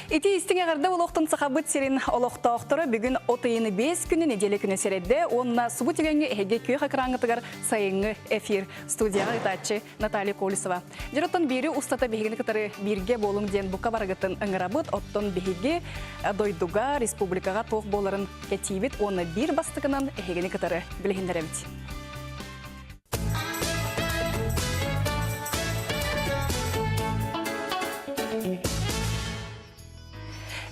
Ити истиҥ эҕэрдэ олохтон Сахабыт сирин олохтоохторо бүгүн от ыйын 5 күнү нэдиэлэ күнэ сэрэдэ уонна субу түгэҥҥэ эһиги күөх экраҥҥытыгар сайыҥҥы эфир студияҕа ыытааччы Наталья Колесова. Дьэ, биири устата биһигини кытары бииргэ буолуҥ диэн бука барыгытын ыҥырабыт. Оттон биһиги дойдуга, республикаҕа туох буоларын кэтиибит уонна биир бастакынан эһигини кытары билиһиннэрэбит.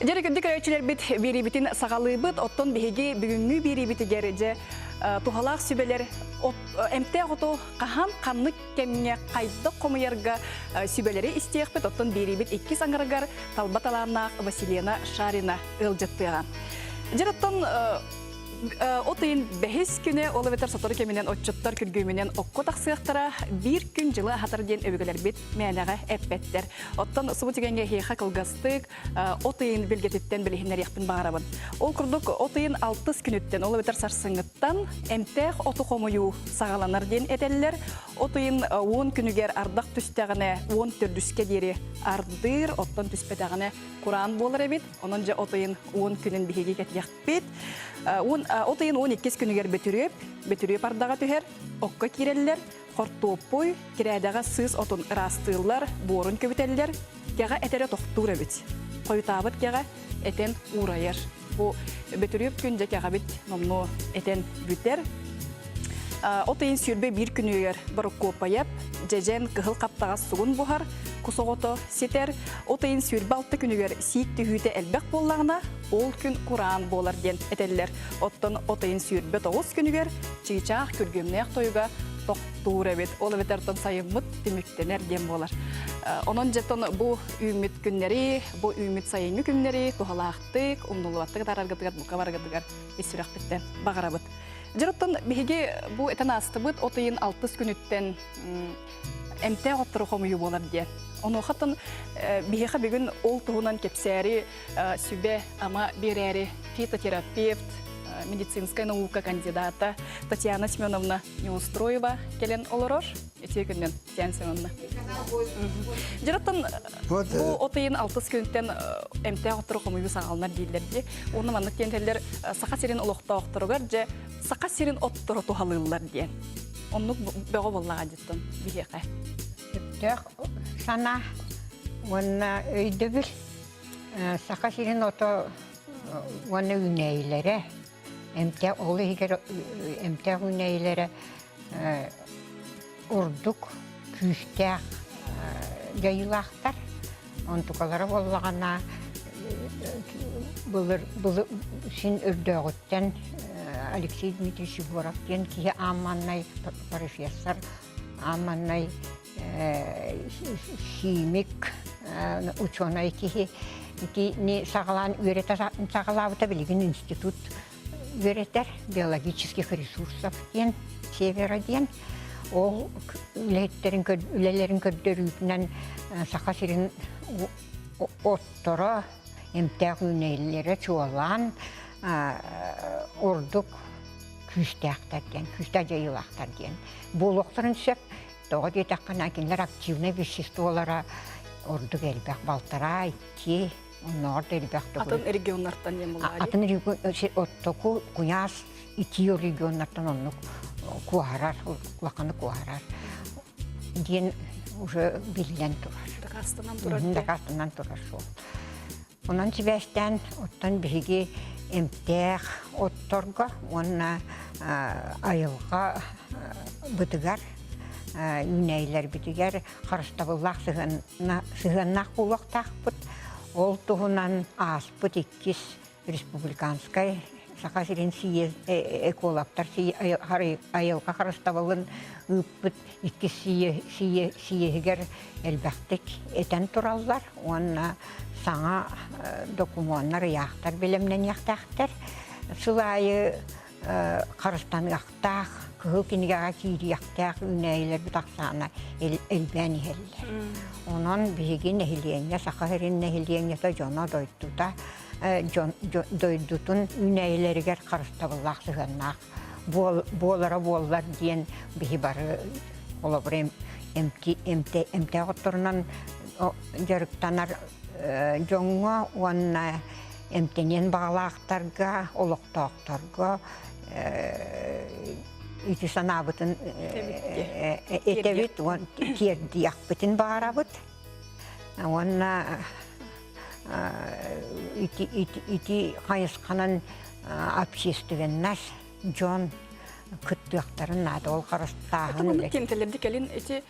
Дьэ, күндү көрөөччүлэрбит биэриибитин саҕалыыбыт. Оттон биһиги бүгүҥҥү биэриибитигэр дьэ туһалаах сүбэлэр эмтээх оту хаһан ханнык кэмҥэ хайдах хомуйарга сүбэлэри истиэхпит. Оттон биэриибит иккис аҥарыгар талба талааннаах Василена Шарина ыалдьыттыаҕа. Дьэ, оттон От ыйын бэһис күнэ, ол эбэтэр сотору кэминэн отчуттар күргүөмүнэн окко тахсыахтара, биир күн дьылы аһатар диэн өбүгэлэрбит мээнэҕэ эппэттэр. Оттон субу түгэҥҥэ эһиэхэ кылгастык от ыйын билгэтиттэн билиһиннэриэхпин баҕарабын. Ол курдук от ыйын алтыс күнүттэн, ол эбэтэр сарсыҥҥыттан эмтээх оту хомуйуу саҕаланар диэн этэллэр. От ыйын 10 күнүгэр ардах түстэҕинэ 14-кэ диэри ардыыр, оттон түспэтэҕинэ кураан буолар эбит. Онон дьэ от ыйын 10 күнүн биһиги кэтиэхпит. От ыйын 12 күнүгэр Бөтүрүөп, Бөтүрүөп ардаҕа түһэр, окко киирэллэр, хортуоппуй, кирээдэҕэ сыыс отун ыраастыыллар, буорун көбүтэллэр, кэҕэ этэрэ тохтуур эбит. Хойутаабыт кэҕэ этэн уурайар. Бу Бөтүрүөп күн дьэ кэҕэбит номнуо этэн бүтэр. От ыйын 21 күнүгэр Борокуоппайап, дьэдьэн кыһыл хаптаҕас сугун буһар, кус оҕото ситэр. От ыйын 26 күнүгэр сиик түһүүтэ элбэх буоллаҕына, ол күн кураан буолар диэн этэллэр. Оттон от ыйын 29 күнүгэр чыычаах күргүөмнээх тойуга тохтуур эбит. Ол эбэтэр оттон сайыммыт түмүктэнэр диэн буолар. Онон дьэ бу үүммүт күннэри, бу үүммүт сайыҥҥы күннэри туһалаахтык, умнуллубаттык атаараргытыгар, бука барыгытыгар ис сүрэхпиттэн баҕарабыт. Дьэ, оттон биһиги бу этэн аастыбыт от ыйын алтыс күнүттэн эмтээх оттору хомуйуу буолар диэн. Онуохаттан биһиэхэ бүгүн ол туһунан кэпсээри сүбэ-ама биэрээри фитотерапевт, медицинскай наука кандидата Татьяна Семеновна Неустроева кэлэн олорор. Үтүө күнүнэн, Татьяна Семеновна. Дьэ, оттон бу от ыйын алтыс күнүттэн эмтээх оттору хомуйуу саҕаланар дииллэр дии. Уонна маннык диэн этэллэр, Саха сирин олохтоохторугар дьэ Саха сирин отторо туһалыыллар диэн. Оннук бөҕө буоллаҕа дьиттэн биһиэхэ. Сөптөөх санаа уонна өйдөбүл Саха сирин ото уонна үүнээйилэрэ эмтээх ол иһигэр эмтээх үүнээйилэрэ Ордук күүстээх дьайыылаахтар. Онтукалара буоллаҕына былыр былыр син өрдөөҕүттэн Алексей Дмитриевич Егоров диэн киһи аамманнай профессор, аамманнай химик, учуонай киһи итини саҕалаан үөрэтэ саҕалаабыта билигин институт үөрэтэр биологических ресурсов диэн севера диэн ол үлэһиттэрин үлэлэрин көрдөрүүтүнэн Саха сирин отторо эмтээх үүнэйлэрэ чуолаан ордук күүстээхтэр диэн күүстээх дьайыылаахтар диэн буолуохтарын сөп тоҕо диэтэххинэ кинилэр активнай веществолара ордук элбэх балтараа икки Оннооҕор да элбэх Атын регионнартан диэн буоллаҕа Атын регион оттоку куйаас итии регионнартан оннук куоһарар, улаханы куоһарар диэн уже биллэн турар. Дакаастанан турар. Дакаастанан турар суол. Онон сибээстээн оттон биһиги эмтээх отторго уонна айылҕа бытыгар үүнээйилэрбитигэр харыстабыллаах сыһыаннаах буолуохтаахпыт. Ол туһунан ааспыт иккис республиканскай Саха сирин экологтар айылҕа харыстабылын ыыппыт иккис сийиэһигэр элбэхтик этэн тураллар уонна саҥа докумуоннар, ыйаахтар бэлэмнэниэхтээхтэр. Сыл аайы харыстаныахтаах, кыһыл кинигэҕэ киириэхтээх үүнээйилэрбит ахсаана элбээн иһэллэр. Онон биһиги нэһилиэнньэ, Саха сирин нэһилиэнньэтэ дьоно дойдута дойдутун үүнээйилэригэр харыстабыллаах сыһыаннаах буолара буоллар диэн биһи бары холобур эмтээх отторунан дьарыктанар. дьоҥҥо уонна эмтэниэн баҕалаахтарга, олохтоохторго ити санаабытын этэбит уонна тиэрдиэхпитин баҕарабыт. Уонна ити, ити, ити хайысханан общественность дьон кыттыахтарын наада ол харыстааһын Маннык тиэмтэлэрди кэлин ити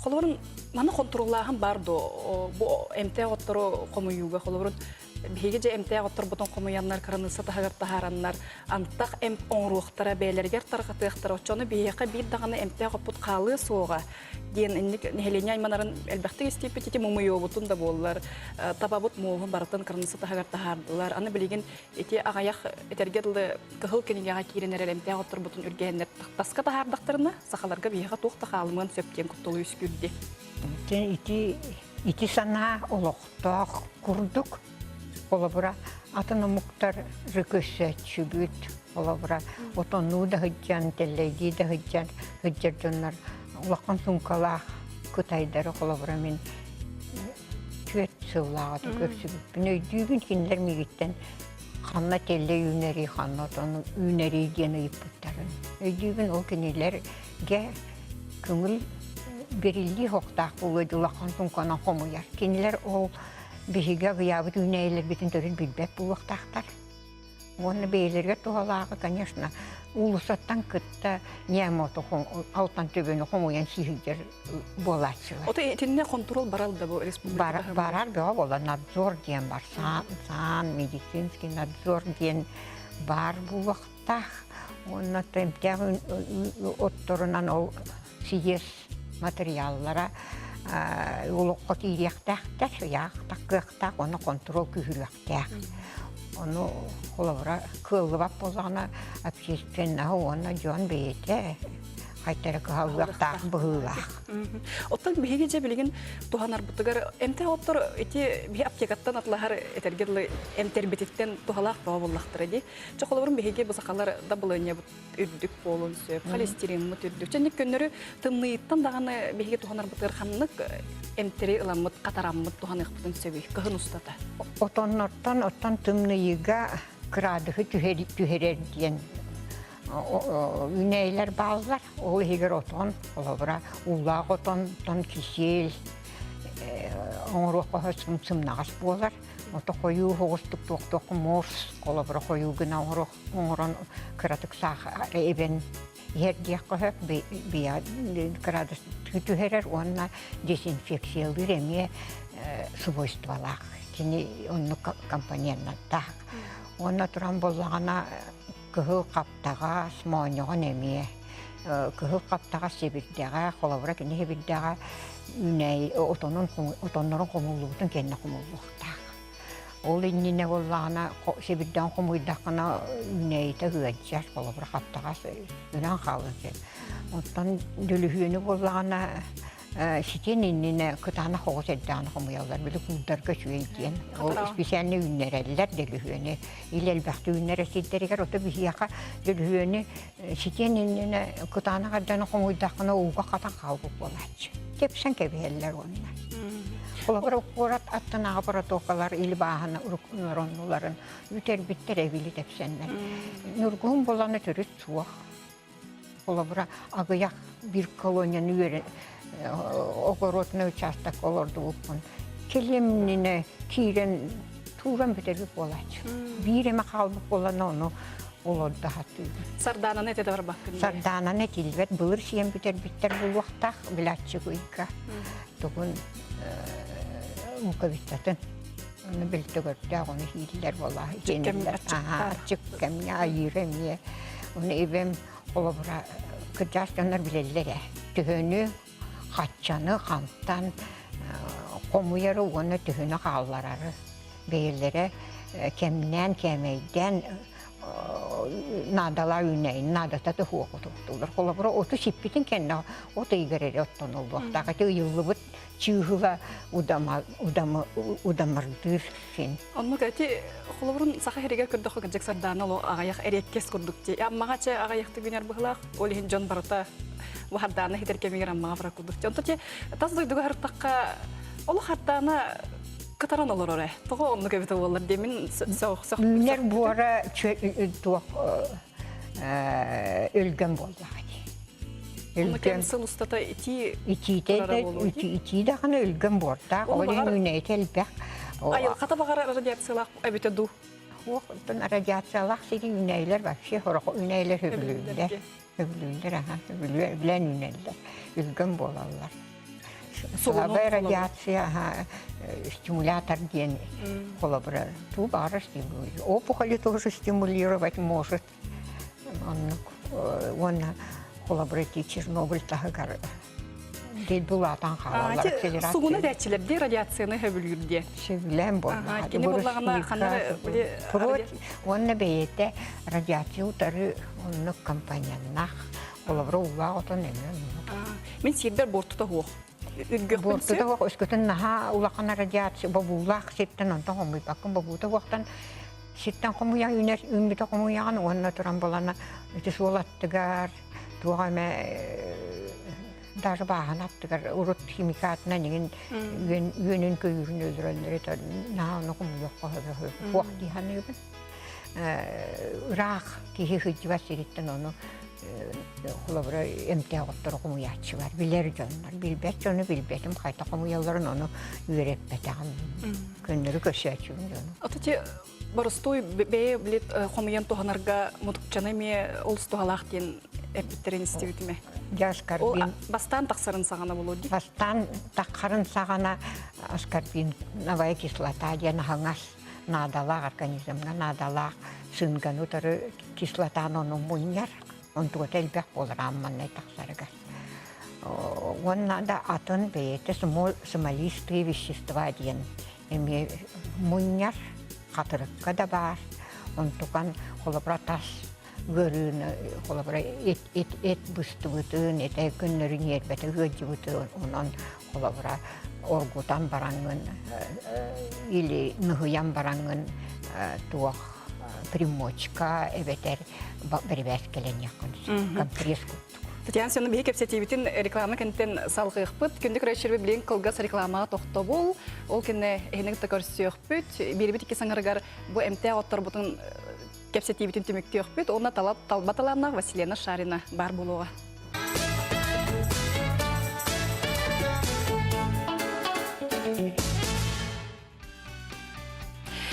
холобурун маны хонтуруоллааһын бар дуо бу эмтээх оттору хомуйууга холобурун биһиги дьэ эмтээх отторбутун хомуйаннар кыраныысса таһыгар таһаараннар антах эмп оҥоруохтара бэйэлэригэр тарҕатыахтара оччону биһиэхэ биир даҕаны эмтээх оппут хаалыа суоҕа диэн инник нэһилиэнньэ айманарын элбэхтик истиэппит ити мумуйуобутун да буоллар табабыт муоһун барытын кыраныысса таһыгар таһаардылар аны билигин Ити аҕыйах этэргэ дылы кыһыл кинигэҕэ киирэн эрэр эмтээх отторбутун үргэһэннэр таска таһаардахтарына, сахаларга биһиэхэ туох да хаалымыан сөп диэн кутталы үөскүүрдэ. Ити, ити санаа олохтоох курдук. Холобура, атын омуктар көрсөөччүбүт, холобура, отоннуу да сылдьан, тэллэйдии да сылдьан, сылдьар дьоннор улахан суумкалаах кытайдары холобура мин түөрт сыллааҕыта көрсүбүппүн өйдүүбүн. Кинилэр миигиттэн ханна тэллэй үүнэрий, ханна отон үүнэрий диэн ыйыппыттарын. Өйдүүбүн ол кинилэргэ көҥүл бэриллии суохтаах буолуо дии улахан суумканан хомуйар. Кинилэр ол биһиги аҕыйаабыт үүнээйилэрбитин төрүт билбэт буолуохтаахтар. Уонна бэйэлэригэр туһалааҕы, конечно, уулуссаттан кытта ньээмоту алтан төбөнү хомуйан сиһилдьэр буолааччылар. Ото итиннэ хонтуруол барал да бу республика Барар бөҕө буола надзор диэн бар. Саан, медицинский надзор диэн бар буолуохтаах. Уонна эмтээх отторунан ол сийиэс материаллара олоххо киириэхтээхтэр, ыйаах таккыахтаах, уонна контрол күүһүрүөхтээх. Ону холобура кыаллыбат буоллаҕына общественноһы уонна дьон бэйэтэ хайтара кыһаллыахтаах быһыылаах. Оттон биһиги дьэ билигин туһанарбытыгар эмтээх оттор ити биһи аптекаттан атлаһар этэргэ дылы эмтэрбититтэн туһалаах бөҕө буоллахтара дии. Чэ холобурун биһиги бу сахалар да былыанньабыт үрдүк буолуон сөп, холестериммыт үрдүк. Чэнник көннөрү тымныйыттан даҕаны биһиги туһанарбытыгар ханнык эмтэри ыламмыт, хатараммыт туһаныахпытын сөбүй кыһын устата? Отоннортон оттон тымныйыыга кыраадыһы түһэрэр диэн үүнээйилэр бааллар. Ол иһигэр отон, холобура, уулаах отонтон кисель оҥоруохха сымнаҕас буолар. Ото хойуу оҕустук туохтуох морс холобура хойуу гына оҥорон кыратык саахар эбэн иһэрдиэххэ сөп кырадыс түһэрэр уонна дезинфекциялыыр эмиэ свойстволаах кини оннук компоненнардаах уонна туран буоллаҕына кыһыл хаптаҕас моонньоҕон эмиэ кыһыл хаптаҕас сэбирдэҕэ холобура кини сэбирдэҕэ үүнээйи отонун отоннорун хомуллубутун кэннэ хомуллуохтаах Ол иннинэ буоллаҕына сибирдээн хомуйдаххына үүнээйитэ ыалдьар, холобура хаптаҕас өлөн хаалыан сөп. Оттон дөлүһүөнү буоллаҕына ситиэн иннинэ кытаанах оҕус эрдэҕинэ хомуйаллар. Били куурдарга үчүгэй диэн. Ол специально үүннэрэллэр дөлүһүөнү. Ил элбэхтик үүннэрэр сирдэригэр ото биһиэхэ дөлүһүөнү ситиэн иннинэ кытаанах эрдэҕинэ хомуйдаххына ууга хатан хаалбыт буолааччы. Тэпсэн кэбиһэллэр уонна. Холобура, куорат аттынааҕы протокалар или бааһына оннуларын үтэрбиттэр эбили тэпсэннэр. Ньургуһун буолана төрүт суох. Холобура, аҕыйах биир колонияны үөрэн огородный участок олордубуппун. Кэлиэмнинэ киирэн тууран бүтэрбит буолааччы. Биир эмэ хаалбыт буолан ону олордо сатыыбын. Сардаананы этэ да барбаккын. Сардаананы этиллибэт былыр сиэн бүтэрбиттэр буолуохтаах билааччыгыйга. Тугун луковицатын ону бөлтөгөрдөөх ону ииллэр буолаа итиэннэр аччык кэмҥэ айыыра эмиэ ону эбэм холобура кырдьаҕас дьоннор билэллэр ээ төһөнү хаччаны хантан хомуйары уонна төһөнү хаалларары бэйэлэрэ кэмнээн кээмэйдээн наадалаа үүнээйин наадата да суох отуттулар. Холобура оту сиппитин кэннэ от ыйыгар эрэ оттонуллуохтаах. Ити ыйыллыбыт чыыһыла удамырдыыр син. Оннук эти холобурун саха сиригэр көрдөххө кырдьык сардаана олох аҕыйах эриэккэс курдук дии. Аммаҕа чэ аҕыйахтык үүнэр быһылаах. Ол иһин дьон барыта бу хардаана хитэр кэмигэр аммаҕа барар курдук. Онто те тас дойдуга харыттахха олох хардаана. кытаран олорор ээ. Тоҕо оннук эбитэ буоллар диэн мин сөх сөх Үүнэр буора туох өлгөм буоллаҕа дии. Өлгөм сыл устата итии итиитэ итии даҕаны өлгөм буордаах, ол иһин үүнэйитэ элбэх. Айылҕата баҕарар радиациялаах эбитэ дуу? Суох, оттон радиациялаах сири үүнэйилэр вообще сорох үүнэйилэр сөбүлүүллэр. Сөбүлүүллэр аха, сөбүлээн үүнэллэр, өлгөм буолаллар. Слабая радиация аха, стимулятор диэн холобура туу баҕарар стимулирует. Опухоли тоже стимулировать может. Оннук уонна холобура ити Чернобыль таһыгар Дед улаатан хаалаллар. Сугуна дээччилэр дии радиацияны сөбүлүүр диэ. Сөбүлээн буоллаҕа. Кини буоллаҕына ханна Уонна бэйэтэ радиация утары оннук компаньоннаах. Холобура уулаах отон эмиэ оннук. Мин сиирбэр буортута суох. Буортута суох өскөтүн наһаа улахан радиация бобуулаах сиртэн онтон хомуйбаккын бобуута суохтан сиртэн хомуйан үүнэр үүммүтэ хомуйаҕын уонна туран булана ити суол аттыгар туох эмэ даже бааһын аттыгар урут химикатынан иҥин үөнүн көйүүрүн өлөрөллөр этэ наһаа ону хомуйуохха суох дии саныыбын ыраах киһи сылдьыбат сириттэн ону холобура эмтээх оттору хомуйааччылар билэр дьоннор билбэт дьону билбэтим хайта хомуйалларын ону үөрэппэтэҕим көннөрү көрсөөччүбүн дьону Боростуой бэйэ билет хомуйан туһанарга мутукчаны эмиэ олус туһалаах диэн эппиттэрин истибитим. Дьэ аскорбин. Бастаан тахсарын саҕана буолуо дии. Бастаан таххарын саҕана аскорбиновая кислота диэн аһаҥас наадалаах организмҥа наадалаах сынганы утары кислотаны ону мунньар. Онтугата элбэх буолар аамманнай тахсарыгар. Уонна да атын бэйэтэ смолистые вещества диэн эмиэ мунньар, хатырыкка да баар. Онтукан холобура тас ыарыыны, холобура эт, эт, эт быстыбытын, этэ көннөрү ньиэрбэтэ ыалдьыбытын, онон холобура оргутан бараҥҥын или ныһыйан бараҥҥын туох примочка эбэтэр бэрэбээскэлэниэххин сөп, компресс курдук. Татьяна Семеновна, биһи кэпсэтиибитин реклама кэнниттэн салҕыахпыт. Күндү көрөөччүлэрбит билигин кылгас рекламаҕа тохтобул. Ол кэннэ эһини кытта көрсүөхпүт. Биэрбит икки саҥарыгар бу эмтээх отторбутун кэпсэтиибитин түмүктүөхпүт. Уонна талба талааннаах Василена Шарина баар буолуоҕа.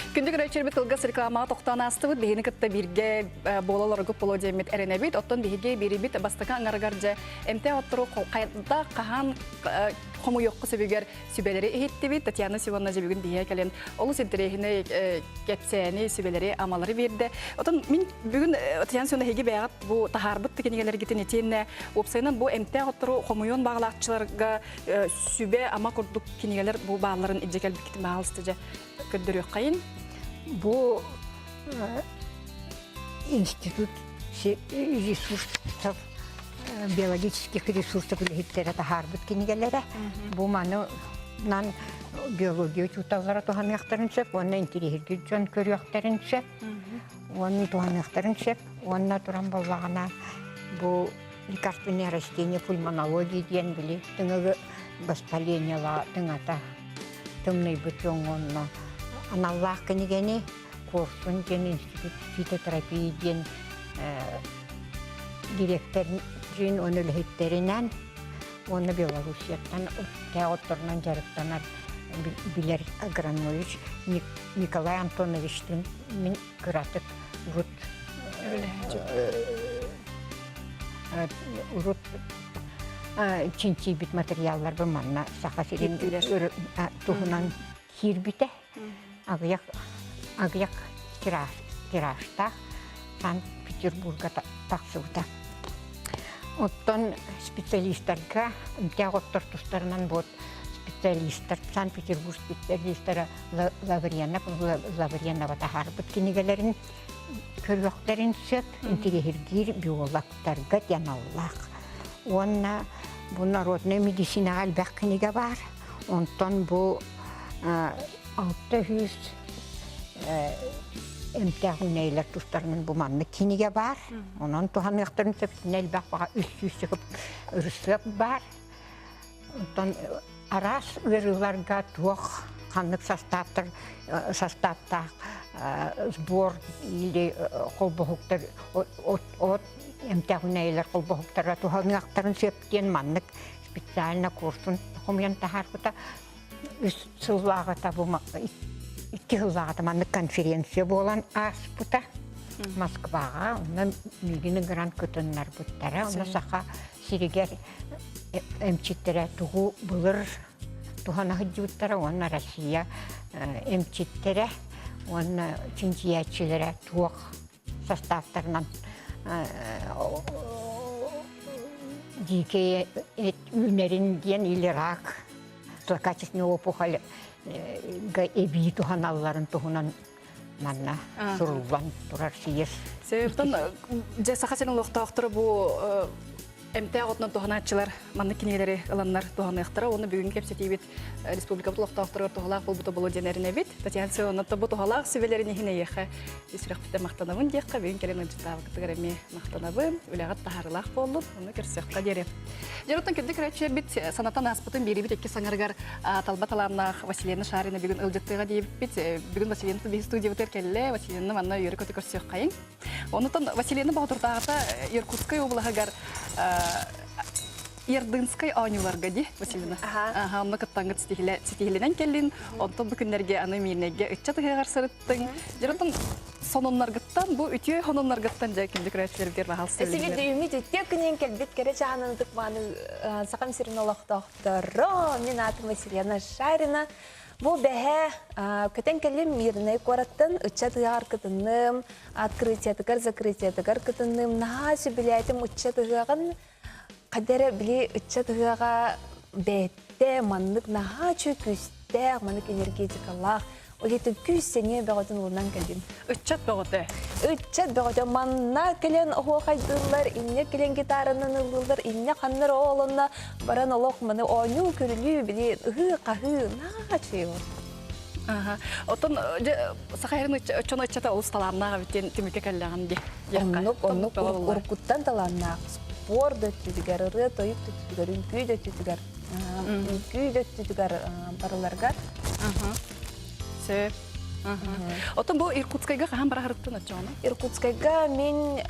Күндү көрөөччүлэрбит кылгас рекламаҕа тохтоон аастыбыт. Биһигини кытта бииргэ буола олоргут боло диэммит эрэнэбит. Оттон биһиги биирибит бастакы аҥарыгар дьэ эмтээх оттору хайдах хаһан хомуйуохха сөбүгэр сүбэлэри иһиттибит. Татьяна Сивонна дьэ бүгүн биһиэхэ кэлэн олус интэриэһинэй кэпсээни, сүбэлэри, амалары биэрдэ. Оттон мин бүгүн Татьяна Сивонна эһиги бэйэҕит бу таһаарбыт кинигэлэргитин итиэннэ уопсайынан бу эмтээх оттору хомуйуон баҕалаахчыларга сүбэ-ама курдук кинигэлэр бу баалларын илдьэ кэлбиккитин баҕалыста дьэ көрдөрүөххэйин. Бу институт ресурсов биологических ресурсов үлэһиттэрэ таһаарбыт кинигэлэрэ. Бу манынан биология учууталлара туһаныахтарын сөп уонна интириэһиргиир дьон көрүөхтэрин сөп уонна туһаныахтарын сөп уонна туран буоллаҕына бу лекарственные растения пульмонологии диэн били тыҥыгы воспалениела тыҥата тымныйбыт дьоҥҥо онно аналлаах кинигэни Корсун диэн институт фитотерапии диэн дириэктэрин уонна үлэһиттэринэн уонна Белоруссияттан тээх отторунан дьарыктанар билэр агрономович Николай Антоновичтыын мин кыратык урут урут чинчийбит материалларбын манна Саха сирин туһунан киирбитэ. Аҕыйах аҕыйах тираж, тиражтаах Санкт-Петербурга тахсыбыта. Оттон специалистарга эмтээх оттор тустарынан вот специалистар Санкт-Петербург специалистара Лавренов Лавренова таһаарбыт кинигэлэрин көрүөхтэрин сөп интириэһиргиир биологтарга диэн аналлаах. Уонна бу народнай медицинаҕа элбэх кинигэ баар. Онтон бу 600 эмтээх үүнээйилэр тустарынан бу маннык кинигэ баар. Онон туһаныахтарын сөп элбэх баҕа 300 ырысыап баар. Онтон араас ыарыыларга туох ханнык састааптар састааптаах сбор или холбоһуктар от эмтээх үнэйилэр холбоһуктара туһаныахтарын сөп диэн маннык специально курсун хомуйан таһаарбыта. Үс сыллааҕыта бу икки сыллааҕыта маннык конференция буолан ааспыта Москваҕа. Онно миигин ыҥыран кытыннарбыттара. Онно Саха сиригэр эмчиттэрэ тугу былыр туһана сылдьыбыттара уонна Россия эмчиттэрэ уонна чинчийээччилэрэ туох састааптарынан дикие үүнэрин диэн или рак злокачественная опухоль эбии туһаналларын туһунан манна суруллан турар съезд. Севертон дьэ Саха сирин олохтоохторо бу эмтээх отунан туһанааччылар маннык кинигэлэри ыланнар туһаныахтара уонна бүгүн кэпсэтиибит республикабыт олохтоохторугар туһалаах буолбута буолуо диэн эрэнэбит. Татьяна Семеновна бу туһалаах сүбэлэрин иһин эйиэхэ сүрэхпиттэн махтанабын диэххэ, бүгүн кэлэн ыалдьыттаабыккытыгар эмиэ махтанабын. Үлэҕит таһаарыылаах буоллун, онно көрсүөххэ диэри. Дьоруттан күндү көрөөччүлэрбит санатан ааспытын биэрибит икки саҥарыгар талба талааннаах Василена Шарина бүгүн ыалдьыттыаҕа диэбиппит. Бүгүн Василена биһи студиябытыгар кэллэ. Василена манна үөрэ-көтө көрсүөххэйиҥ. Онутан Василена Боотурдааҕыта Иркутскай облаһыгар Ердынскай оонньууларга ди Василина. Аха, онно кыттаҥҥыт ситиһилинэн кэллин. Онтон бу күннэргэ аны Миирнэйгэ ыччат ыһыаҕар сырыттыҥ. Дьэ, сонуннаргыттан, бу үтүө сонуннаргыттан дьэ күндү көрөөччүлэрбитигэр баһаалыста Эсиги дүйүммүт үтүө күнүн кэлбит кэрэ чаһынан ытык-мааны Сахам сирин олохтоохторо. Мин аатым Василена Шарина. Бу бэһэ көтөн кэлим Мирнэй куораттан ыччат ыһыаҕар кытынным, открытиятыгар, закрытиятыгар кытынным. Наһаа сөбүлээтим ыччат ыһыаҕын. Хайда эрэ били ыччат ыһыаҕа бэйэтэ маннык наһаа үчүгэй күүстээх, маннык энергетикалаах, ол иһин күүс сэниэ бөҕөтүн ылынан кэллим. Ыччат бөҕөтө. Ыччат бөҕөтө манна кэлэн оһуохайдыыллар, инньэ кэлэн гитаранан ыллыыллар, инньэ ханнар ол онно баран олох маны оонньуу көрүлүү били ыһыы-хаһыы наһаа үчүгэй Аха. Оттон дьэ саха сирин ыччата ыччата олус талааннаах эбит диэн түмүккэ кэллэҕин дии. Оннук, оннук уруккуттан талааннаах. Спорт да өттүтүгэр, ырыа-тойук да өттүтүгэр, үҥкүү да өттүтүгэр, үҥкүү да өттүтүгэр барыларыгар. Сөп. Оттон бу Иркутскайга хаһан бара сырыттын оччоҕуна? Иркутскайга мин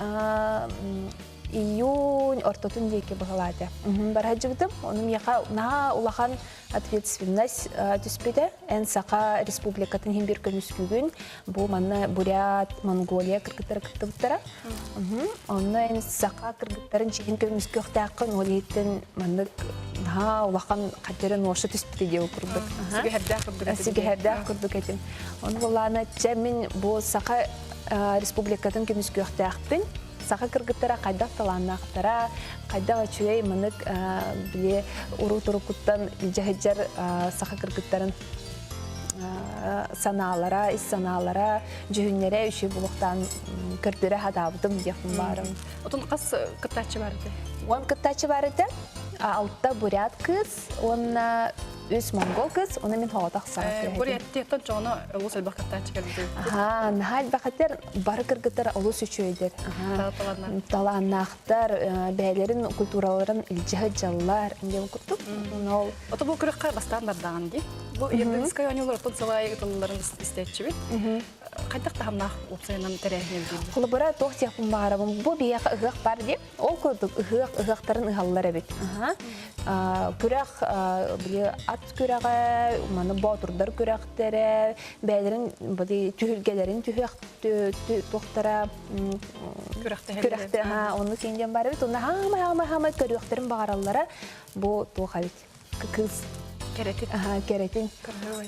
июнь ортотун диэки быһалаата. Бара сылдьыбытым. Ону миэхэ наһаа улахан ответственность түспүтэ. Эн Саха Республикатын иһин бир көмүскүүгүн. Бу манна Бурят, Монголия кыргыттара кыттыбыттара. Онно эн саха кыргыттарын чиһин көмүскүөхтээххин, ол иһиттэн маннык наһаа улахан хатера ноша түспүтэ диэ курдук. Сүгэһэрдээх курдук этим. Сүгэһэрдээх курдук этим. Ону булаана чэ мин бу Саха Республикатын көмүскүөхтээхпин. Саха кыргыттара хайдах талааннаахтара, хайдах үчүгэй маннык били уруу-туруккуттан илдьэ сылдьар саха кыргыттарын санаалара, ис санаалара, дьүһүннэрэ үчүгэй буолуохтаан көрдөрө сатаабытым диэхпин баарым. Отон хас кыттааччы бар этэ? Уон кыттааччы бар этэ. Алта бурят кыыс уонна үс монгол кыыс, уонна мин соҕотох саха кыыс. Буряттиэттэн чоҕоно олус элбэх кыттааччы кэлбит. Аха, наһаа элбэх этэр, бары кыргыттар олус үчүгэйдэр. Талааннаахтар, бэйэлэрин культураларын илдьэ сылдьаллар диэн курдук. Ол Ото бу күрэххэ бастаан бардаҕын дии. Бу Ердынскай оонньуулар оттон сылай ытылларын истээччибит. Хайдах таһымнаах уопсайынан тэрээһин эбит? Холобура, туох диэхпин баҕарабын. Бу биһиэхэ ыһыах бар дии. Ол курдук ыһыах ыһыахтарын ыһаллар эбит. Күрэх били ат күрэҕэ, маны боотурдар күрэхтэрэ, бэйэлэрин били түһүлгэлэрин түһүөх туохтара күрэхтэһэллэр. Онну киин диэн бар эбит. Онно хаамай хаамай хаамай көрүөхтэрин баҕараллара. Бу туох эбит? Кыыс кэрэтин кэрэтин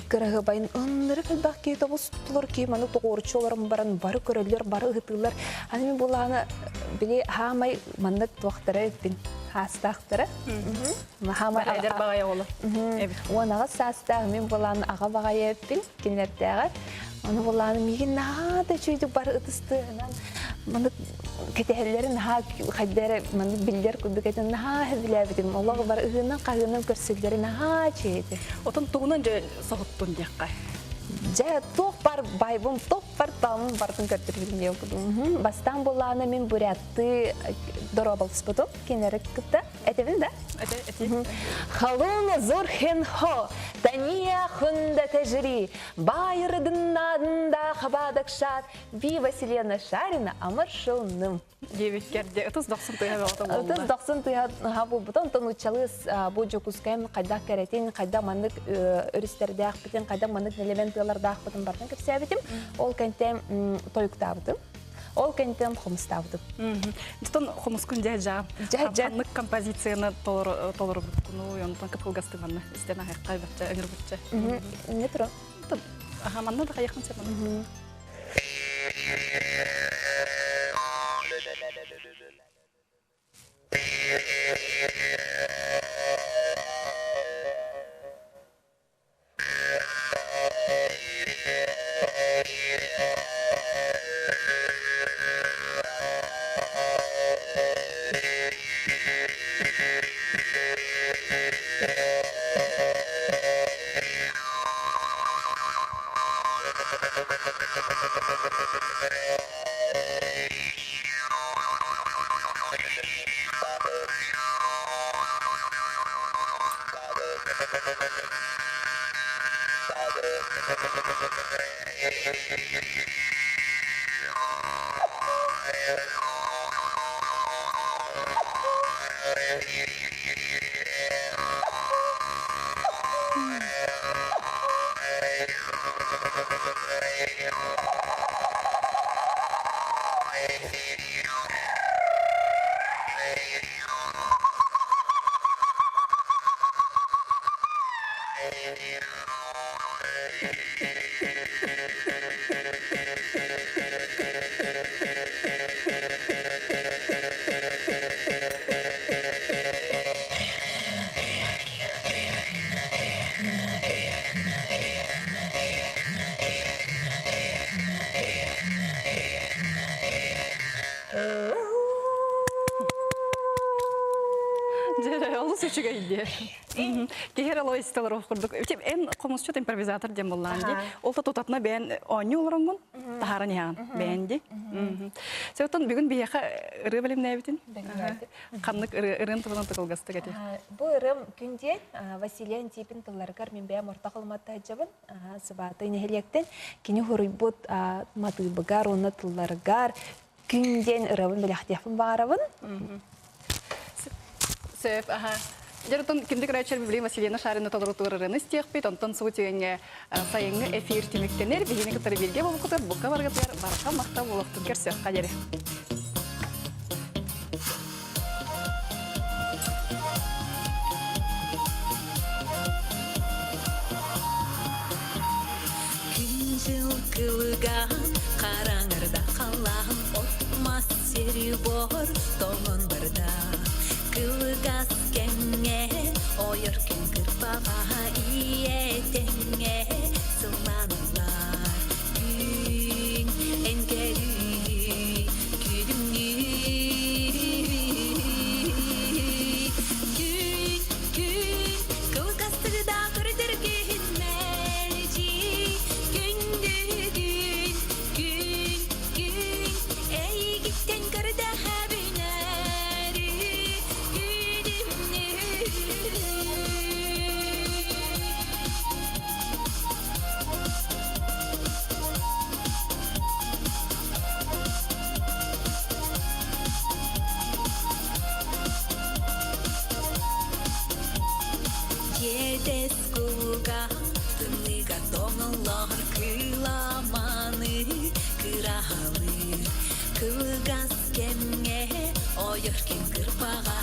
кыраһыабайын ыннырык элбэх киһи тобустулар киһи маны тоҕуоруччу олорон баран бары көрөллөр бары ыһытыыллар аны мин булааны били хаамай маннык туохтара эппин хаастаахтара хаамай эдэр баҕайы оҕолор 18 саастаах мин булааны аҕа баҕайы эппин кинилэрдээҕэр Ону булааны миигин наһаа да үчүгэйдик бары ытыстыынан маннык кэтэһэллэрин наһаа хайда эрэ маннык биллэр курдук этин наһаа сөбүлээбитим. Олох бары ыһыынан-хаһыынан көрсөллөрө наһаа үчүгэй этэ. Отон тугунан дьэ соһуттун диэххэ? Дьэ туох бар байбым, туох бар таамым бартын көрдөрбүтүм диэн курдук. Бастаан булааны мин буряттыы доруобаласпытым кинилэри кытта. Этэбин да? Халун зурхин-хо, тания хунда тежри, байырдыннадында хабадакшат, би Василена Шарина амаршылным. Диэбиккэрде ытыс дохсун тыаһа бөҕөтө буолла. Ытыс дохсун тыаһа буолбута. Онтон уччалыы бу Дьокуускайым хайдах кэрэтин, хайдах маннык өрүстэрдээхпитин, хайдах маннык нэлэмэн тыалардаахпытын барытын кэпсээбитим. Ол кэнтэн тойуктаабытым. Ол кэнтэн хомустаабытым. Онтон хомускун дьэ дьаа. Ханнык композицияны толорубуккуну, онтон кып-кылгастык манна истэн аһыахха бачча ыҥырбычча. Не тура. Аха, манна да хайахын сөп. Дьэ, олус үчүгэй дии. Киһи эрэ лоисталар ох курдук. Эн хомусчут импровизатор диэн буоллаан дии. Ол да тутатына бэйэн оонньуу олороҥҥун таһааран иһэҕин бэйэн дии. Сеоттон бүгүн биһиэхэ ырыа бэлэмнээбитин. Ханнык ырыан туһунан тыкылгастык эти? Бу ырыам күн диэн Василий Антипин тылларыгар мин бэйэм орто халыматта сылдьабын. Сыбааты нэһилиэктэн кини хоруйбут матыыбыгар уонна тылларыгар күн диэн ырыабын бэлэхтиэхпин баҕарабын. Сөп, аха. Дьэ, оттон кимдик ырыаччар Библия Васильевна Шарина толорутугар ырыаны истиэхпит, онтон субу түгэҥҥэ сайыҥҥы эфир түмүктэнэр, биһигини кытары бииргэ буолбуккутугар букка баргытыгар барҕа махтал буолуохтун көрсүөххэ диэри. Күн-дьыл кылыгаан, хараҥарда халлаан, от-мас сири буор тоҥон барда. Кылгас кэмҥэ ойор күн кырпаҕа ийэ тэҥҥэ сылланаллар. Күн эн кэлүй, күлүмнүү. Күн, күн, кылгастыгыда көрдөр күн мэлдьи. Күндүгүн, күн, күн, эйигиттэн көрдөһөбүнэри күлүмнүү. Иэдэс кууга тымныыга тоҥоллор кыламаны кыраһалыыр. Кылгас кэмҥэ ойор ким кырпаҕа.